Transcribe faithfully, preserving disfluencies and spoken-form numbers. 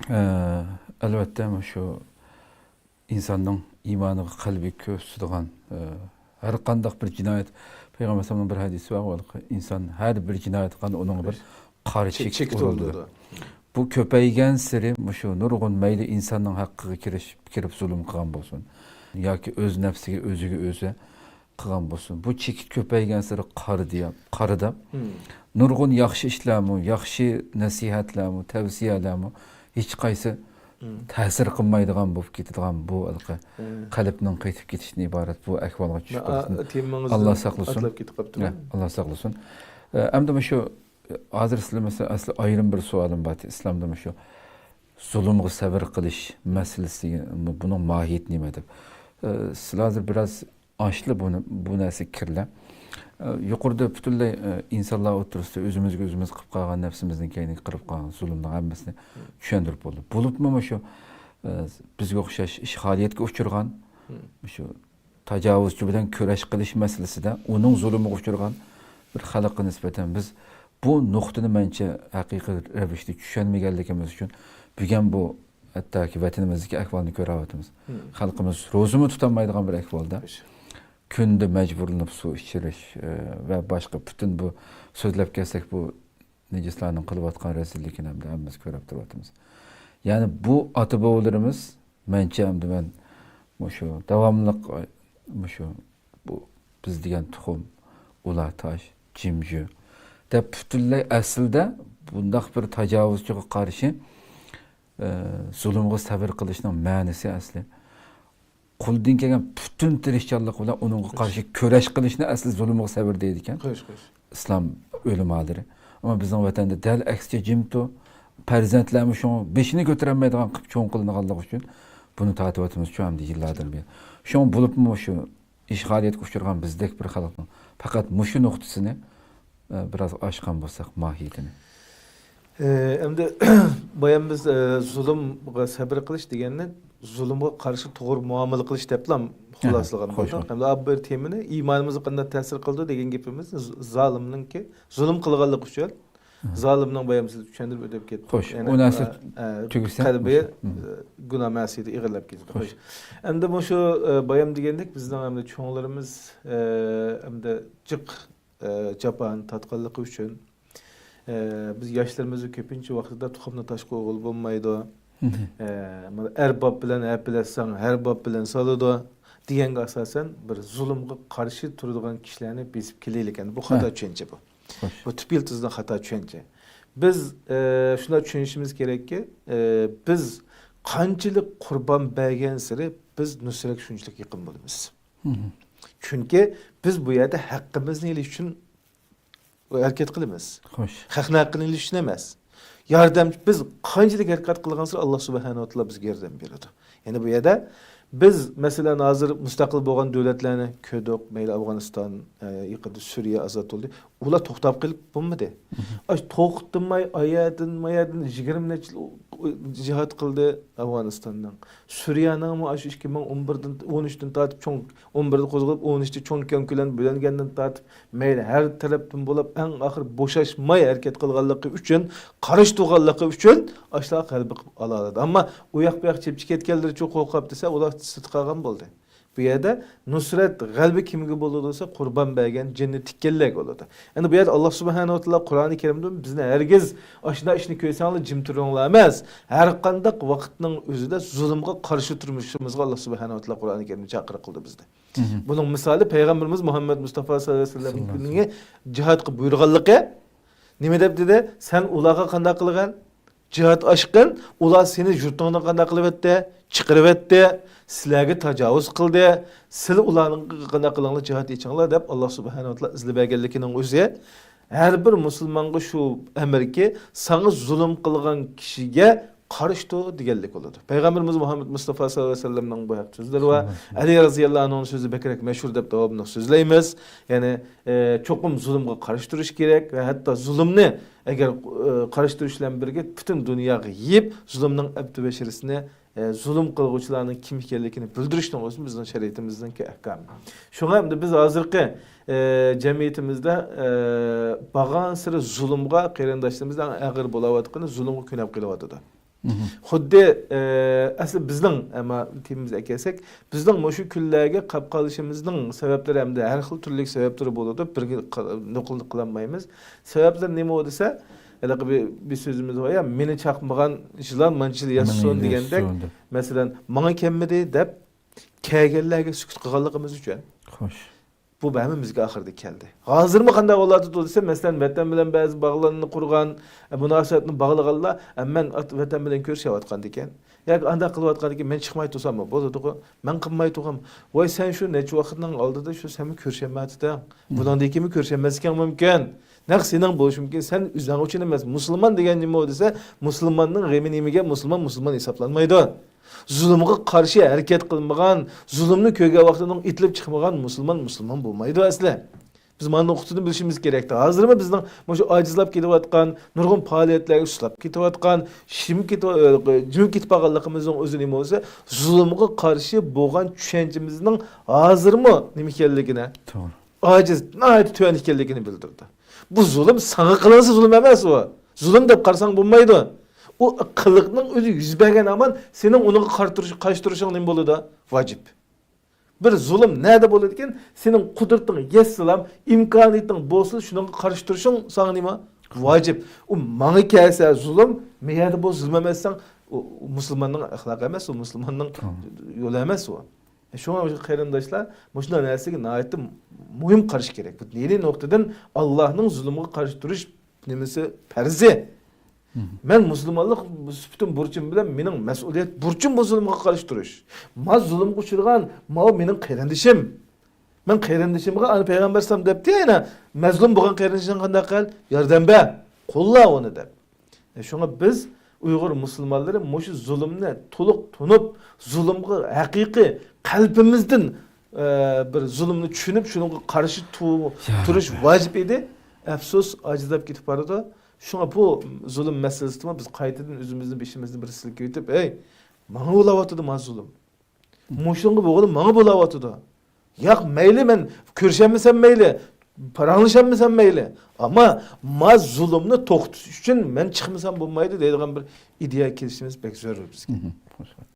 ئە، ئەلۋەتتە، مۇشۇ ئىنساننىڭ ئىمانىغا، قەلبىگە كۆرسىتىدىغان، ئە، ھەر قانداق بىر جىنايەت، پەيغەمبەر ئەلەيھىسسالامنىڭ بىر ھەدىسى بار، ئىنسان ھەر بىر جىنايەت قىلغاندا ئۇنىڭغا بىر قارا چېكىت چېكىت ئۇرۇلىدۇ. ئۇرۇلىدۇ. بۇ كۆپەيگەنسېرى مۇشۇ نۇرغۇن، مەيلى ئىنساننىڭ ھەققىگە كىرىش، كىرىپ زۇلۇم قىلغان بولسۇن ياكى ئۆز نەپسىگە، ئۆزىگە ئۆزى قىلغان بولسۇن، بۇ چېكىت كۆپەيگەنسېرى قارىدى-، قارىداپ، نۇرغۇن ياخشى ئىشلارمۇ، ياخشى نەسىھەتلەرمۇ، تەۋسىيەلەرمۇ ھېچقايسى تەسىر قىلمايدىغان بولۇپ كېتىدىغان بۇ ھېلىقى قەلبنىڭ قېتىپ كېتىشتىن ئىبارەت بۇ ئەھۋالغا چۈشۈپ قېلىشتىن تېمىڭىزدىن ئاللا ساقلىسۇن. ئاتلاپ كېتىپ قاپتىمەن. يا، ئاللا ساقلىسۇن. ئە، ئەمدى مۇشۇ ھازىر سىلەر مەسىلەن، ئەسلى ئايرىم بىر سوئالىم بار ئىدى. ئىسلامدا مۇشۇ زۇلۇمغا سەۋر قىلىش مەسىلىسى، بۇنىڭ ماھىيىتى نېمە دەپ. ئە، سىلەر ھازىر بىراز ئاشلا بۇنى، بۇ نەرسىگە كىرىلە. ئە، يۇقىرىدا پۈتۈنلەي، ئە، ئىنسانلار ئوتتۇرىسىدا ئۆزىمىزگە ئۆزىمىز قىلىپ قالغان، نەپسىمىزنىڭ كەينىگە قىلىپ قالغان زۇلۇمنىڭ ھەممىسىنى چۈشەندۈرۈپ بولدى. بولۇپمۇ مۇشۇ، ئە، بىزگە ئوخشاش ئىشغالىيەتكە ئۇچرىغان، مۇشۇ تاجاۋۇزچى بىلەن كۈرەش قىلىش مەسىلىسىدە ئۇنىڭ زۇلۇمىغا ئۇچرىغان بىر خەلققە نىسبەتەن بىز بۇ نۇقتىنى مەنچە ھەقىقىي رەۋىشتە چۈشەنمىگەنلىكىمىز ئۈچۈن بۈگۈن بۇ ھەتتاكى ۋەتىنىمىزدىكى ئەھۋالنى كۆرۈۋاتىمىز. خەلقىمىز روزىمۇ تۇتالمايدىغان بىر ئەھۋالدا كۈندە مەجبۇرلىنىپ سۇ ئىچىرىش، ئە، ۋە باشقا پۈتۈن بۇ سۆزلەپ كەلسەك بۇ نىجىسلارنىڭ قىلىۋاتقان رەزىللىكىنى ھەمدە ھەممىمىز كۆرۈپ تۇرۇۋاتىمىز. يەنى بۇ ئاتا-بوۋىلىرىمىز، مەنچە ئەمدى مەن مۇشۇ داۋاملىق، مۇشۇ بۇ بىز دېگەن تۇخۇم، ئۇلار تاش، جىمجۈ دەپ پۈتۈنلەي ئەسلىدە بۇنداق بىر تاجاۋۇزچىغا قارشى، ئە، زۇلۇمغا سەۋر قىلىشنىڭ مەنىسى ئەسلى قولىدىن كەلگەن پۈتۈن تىرىشچانلىق بىلەن ئۇنىڭغا قارشى كۈرەش قىلىشنى ئەسلى زۇلۇمغا سەۋر دەيدىكەن ئىسلام ئۆلىمالىرى. ئەمما بىزنىڭ ۋەتەندە دەل ئەكسىچە جىمتۇ، پەرزەنتلەرمۇ شۇڭا بېشىنى كۆتۈرەلمەيدىغان قىلىپ چوڭ قىلىنغانلىقى ئۈچۈن بۇنى تارتىۋاتىمىز شۇ ئەمدى يىللاردىن بۇيان. شۇڭا بولۇپمۇ شۇ ئىشغالىيەتكە ئۇچرىغان بىزدەك بىر خەلقنىڭ پەقەت مۇشۇ نۇقتىسىنى، ئە، بىراز ئاچقان بولساق ماھىيىتىنى. ئە، ئەمدى بايام بىز، ئە، زۇلۇمغا سەبرى قىلىش دېگەننى زۇلۇمغا قارشى توغرا مۇئامىلە قىلىش دەپلا خۇلاسىلىغان بولدۇق. ئەمدى بۇ بىر تېمىنى ئىمانىمىزغا قانداق تەسىر قىلىدۇ دېگەن گېپىمىز ز-، زالىمنىڭكى زۇلۇم قىلغانلىقى ئۈچۈن زالىمنىڭ بايام سىز چۈشەندۈرۈپ ئۆتۈپ كەتتى. خوش، يەنى، ئۇ نەرسە ئە، ئە، تۈگىسە، قەلبى، مۇشۇ. ئە، گۇناھ مەسىيىتى ئېغىرلاپ كېتىدۇ. خوش. خوش. ئەمدى مۇشۇ، ئە، بايام دېگەندەك بىزنىڭ ئەمدى چوڭلىرىمىز، ئە، ئەمدى جىق، ئە، جاپانى تارتقانلىقى ئۈچۈن، ئە، بىز ياشلىرىمىزنى كۆپىنچە ۋاقتىدا تۇخۇمنى تاشقا ئوغۇل بولمايدۇ. ئە، مانا ئەرباب بىلەن ھەپىلەشسەڭ، ھەر باب بىلەن سالىدۇ دېگەنگە ئاساسەن بىر زۇلۇمغا قارشى تۇرىدىغان كىشىلەرنى بېسىپ كېلەيلىكەن. بۇ خاتا چۈشەنچە بۇ. خوش. بۇ تۈپ يىلتىزىدىن خاتا چۈشەنچە. بىز، ئە، شۇنداق چۈشىنىشىمىز كېرەككى، ئە، بىز قانچىلىك قۇربان بەرگەنسېرى بىز نۇسرەتكە شۇنچىلىك يېقىن بولىمىز. چۈنكى بىز بۇ يەردە ھەققىمىزنى ئېلىش ئۈچۈن ھەرىكەت قىلىمىز. خوش. خەقنىڭ ھەققىنى ئېلىش ئۈچۈن ئەمەس. ياردەم، بىز قانچىلىك ھەرىكەت قىلغانسېرى ئاللا سۇبھانەھۇ ۋە تائالا بىزگە ياردەم بېرىدۇ. يەنى بۇ يەردە بىز، مەسىلەن، ھازىر مۇستەقىل بولغان دۆلەتلەرنى كۆردۇق. مەيلى ئافغانىستان، ئە، يېقىندا سۈرىيە ئازاد بولدى. ئۇلار توختاپ قېلىپ بولمىدى. ئاشۇ توختىماي، ئايەردىن، مايەردىن يىگىرمە نەچچە يىل جىھاد قىلدى ئافغانىستاننىڭ. سۈرىيەنىڭمۇ ئاشۇ ئىككى مىڭ ئون بىردىن، ئون ئۈچتىن تارتىپ چوڭ، ئون بىردە قوزغىلىپ، ئون ئۈچتە چوڭ كۆڭ كۆلەم بۆلۈنگەندىن تارتىپ، مەيلى ھەر تەرەپتىن بولاپ، ئەڭ ئاخىر بوشاشماي ھەرىكەت قىلغانلىقى ئۈچۈن، قارشى تۇرغانلىقى ئۈچۈن ئاشۇلار غەلىبە قىلىپ ئالالايدۇ. ئەمما ئۇ ياق بۇ ياق چېپىپ كەتكەنلىرىچۇ قورقۇپ دېسە، ئۇلار سىرتتا قالغان بولدى. بۇ يەردە نۇسرەت، غەلىبە كىمگە بولىدۇ دېسە، قۇربان بەرگەن، جېنىنى تىككەنلەرگە بولىدۇ. ئەمدى بۇ يەردە ئاللا سۇبھانەھۇ ۋە تائالا قۇرئانى كەرىمدە بىزنى ھەرگىز ئاشۇنداق ئىشنى كۆرسەڭلار جىم تۇرۇڭلار ئەمەس، ھەر قانداق ۋاقىتنىڭ ئۆزىدە زۇلۇمغا قارشى تۇرمىشىمىزغا ئاللا سۇبھانەھۇ ۋە تائالا قۇرئانى كەرىمدە چاقىرىق قىلدى بىزنى. بۇنىڭ مىسالى پەيغەمبىرىمىز مۇھەممەد مۇستافا سەللەللاھۇ ئەلەيھى ۋەسەللەمنىڭ جىھادقا بۇيرۇغانلىقى. نېمە دەپ دېدى؟ سەن ئۇلارغا قانداق قىلغان؟ جىھاد ئاشقىن، ئۇلار سېنى يۇرتۇڭدىن قانداق قىلىۋەتتى؟ چىقىرىۋەتتى، سىلەرگە تاجاۋۇز قىلدى، سىلەر ئۇلارنىڭ قانداق قىلىڭلار، جىھاد ئېچىڭلار دەپ ئاللا سۇبھانەھۇ ۋە تائالا ئىزلىۋەرگەنلىكىنىڭ ئۆزى ھەر بىر مۇسۇلمانغا شۇ ئەمىركى، ساڭا زۇلۇم قىلغان كىشىگە قارشى تۇر دېگەنلىك بولىدۇ. پەيغەمبىرىمىز مۇھەممەد مۇستافا سەللەللاھۇ ئەلەيھى ۋەسەللەمنىڭ بۇ ھەقتە سۆزلىرى بار. ئەلى رەزىياللاھۇ ئەنھۇنىڭ سۆزى بەكرەك مەشھۇر دەپ داۋاملىق سۆزلەيمىز. يەنى، ئە، چوقۇم زۇلۇمغا قارشى تۇرۇش كېرەك ۋە ھەتتا زۇلۇمنى ئەگەر، ئە، قارشى تۇرۇش بىلەن بىرگە پۈتۈن دۇنياغا يېيىپ، زۇلۇمنىڭ ئەپتى بەشىرىسىنى، ئە، زۇلۇم قىلغۇچىلارنىڭ كىم ئىكەنلىكىنى بىلدۈرۈشنىڭ ئۆزى بىزنىڭ شەرىئىتىمىزنىڭكى ئەھكامى. شۇڭا ئەمدى بىز ھازىرقى، ئە، جەمئىيىتىمىزدە، ئە، بارغانسېرى زۇلۇمغا، قېرىنداشلىرىمىزدا ئەڭ ئېغىر بولاۋاتقىنى زۇلۇمغا كۆنۈپ قېلىۋاتىدۇ. خۇددى، ئە، ئەسلى بىزنىڭ، ئەمما تېمىمىزغا كەلسەك، بىزنىڭ مۇشۇ كۈنلەرگە قاپ قالىشىمىزنىڭ سەۋەبلىرى ھەمدە ھەر خىل تۈرلۈك سەۋەبلىرى بولىدۇ. بىرگە قىل-، نوقۇل قىلالمايمىز. سەۋەبلىرى نېمە ئۇ دېسە، ھېلىقى بىر، بىر سۆزىمىز بار يا، «مېنى چاقمىغان يىلان مانچىلا ياسىسۇن» دېگەندەك، مەسىلەن، ماڭا كەلمىدى دەپ، كەلگەنلەرگە سۈكۈت قىلغانلىقىمىز ئۈچۈن. خوش. بۇ ھەممىمىزگە ئاخىرىدا كەلدى. ھازىرمۇ قانداق بولۇۋاتىدۇ دېسە، مەسىلەن، ۋەتەن بىلەن بەزى باغلارنى قۇرغان، ئە، مۇناسىۋەتنى باغلىغانلار، ئە، مەن ئات-، ۋەتەن بىلەن كۆرۈشۈۋاتقاندىكىن ياكى ئانداق قىلىۋاتقاندىكىن مەن چىقماي تۇرساممۇ بولىدىغۇ، مەن قىلماي تۇرغان. ۋاي، سەن شۇ نەچچە ۋاقىتنىڭ ئالدىدا شۇ سەنمۇ كۆرۈشەلمەيۋاتىدىڭ. بۇنىڭدىن كېيىنمۇ كۆرۈشەلمەسلىكىڭ مۇمكىن. نەق سېنىڭ بولۇشى مۇمكىن. سەن ئۆزۈڭ ئۈچۈن ئەمەس. مۇسۇلمان دېگەن نېمە ئۇ دېسە، مۇسۇلماننىڭ غېمى نېمىگە؟ مۇسۇلمان مۇسۇلمان ھېسابلانمايدۇ. زۇلۇمغا قارشى ھەرىكەت قىلمىغان، زۇلۇمنى كۆرگەن ۋاقتىدا ئېتىلىپ چىقمىغان مۇسۇلمان مۇسۇلمان بولمايدۇ ئەسلى. بىز مانا نۇقتىدىن بىلىشىمىز كېرەكتى. ھازىرمۇ بىزنىڭ مۇشۇ ئاجىزلاپ كېتىۋاتقان، نۇرغۇن پائالىيەتلەرگە سۇسلاپ كېتىۋاتقان، شىم كېتىۋ-، جىمىپ كېتىپ قالغانلىقىمىزنىڭ ئۆزى نېمە بولسا، زۇلۇمغا قارشى بولغان چۈشەنچىمىزنىڭ ھازىرمۇ نېمە ئىكەنلىكىنى، توغرا. ئاجىز، ناھايىتى تۆۋەن ئىكەنلىكىنى بىلدۈرىدۇ. بۇ زۇلۇم ساڭا قىلىنسا زۇلۇم ئەمەس ئۇ. زۇلۇم دەپ قارىساڭ بولمايدۇ. ئۇ قىلىقنىڭ ئۆزى يۈز بەرگەن ھامان سېنىڭ ئۇنىڭغا قارا تۇرۇش-، قارشى تۇرۇشۇڭ نېمە بولىدۇ؟ ۋاجىپ. بىر زۇلۇم نەدە بولىدىكەن؟ سېنىڭ قۇدرىتىڭ يەتسىلا، ئىمكانىيىتىڭ بولسىلا، شۇنىڭغا قارشى تۇرۇشۇڭ ساڭا نېمە؟ ۋاجىپ. ئۇ ماڭا كەلسە زۇلۇم، مەيەردە بولسا زۇلۇم ئەمەس دېسەڭ، ئۇ، ئۇ مۇسۇلماننىڭ ئەخلاقى ئەمەس، ئۇ مۇسۇلماننىڭ يولى ئەمەس ئۇ. شۇڭا مۇشۇ قېرىنداشلار، مۇشۇنداق نەرسىگە ناھايىتى مۇھىم قارىشى كېرەك. بۇ دىنىي نۇقتىدىن ئاللاھنىڭ زۇلۇمغا قارشى تۇرۇش نېمىسى پەرزى. مەن مۇسۇلمانلىق سۈپىتىم بۇرچۇم بىلەن مېنىڭ مەسئۇلىيەت بۇرچۇم بۇ زۇلۇمغا قارشى تۇرۇش. ما زۇلۇمغا ئۇچرىغان، ماۋۇ مېنىڭ قېرىندىشىم. مەن قېرىندىشىمغا ئانا پەيغەمبەر ئەلەيھىسسالام دەپتۇ يا، ئەنە مەزلۇم بولغان قېرىندىشىڭغا قانداق قىل؟ ياردەم بەر، قوللا ئۇنى دەپ. ئە، شۇڭا بىز ئۇيغۇر مۇسۇلمانلىرى مۇشۇ زۇلۇمنى تولۇق تونۇپ، زۇلۇمغا ھەقىقىي قەلبىمىزدىن، ئە، بىر زۇلۇمنى چۈشىنىپ، شۇنىڭغا قارشى تۇ-، يا تۇرۇش رەببى. ۋاجىپ ئىدى. ئەپسۇس، ئاجىزلاپ كېتىپ بارىدۇ. شۇڭا بۇ زۇلۇم مەسىلىسىدىمۇ بىز قايتىدىن ئۆزىمىزنى، بېشىمىزنى بىر سىلكىۋېتىپ، «ئەي، ماڭا بولاۋاتىدۇ ما زۇلۇم. مۇشۇنىڭغا بولغىنى ماڭا بولاۋاتىدۇ. ياق، مەيلى، مەن كۆرۈشەلمىسەم مەيلى، پاراڭلىشالمىسام مەيلى. ئەمما ما زۇلۇمنى توختىتىش ئۈچۈن مەن چىقمىسام بولمايدۇ» دەيدىغان بىر ئىدىيەگە كېلىشىمىز بەك زۆرۈر بىزگە.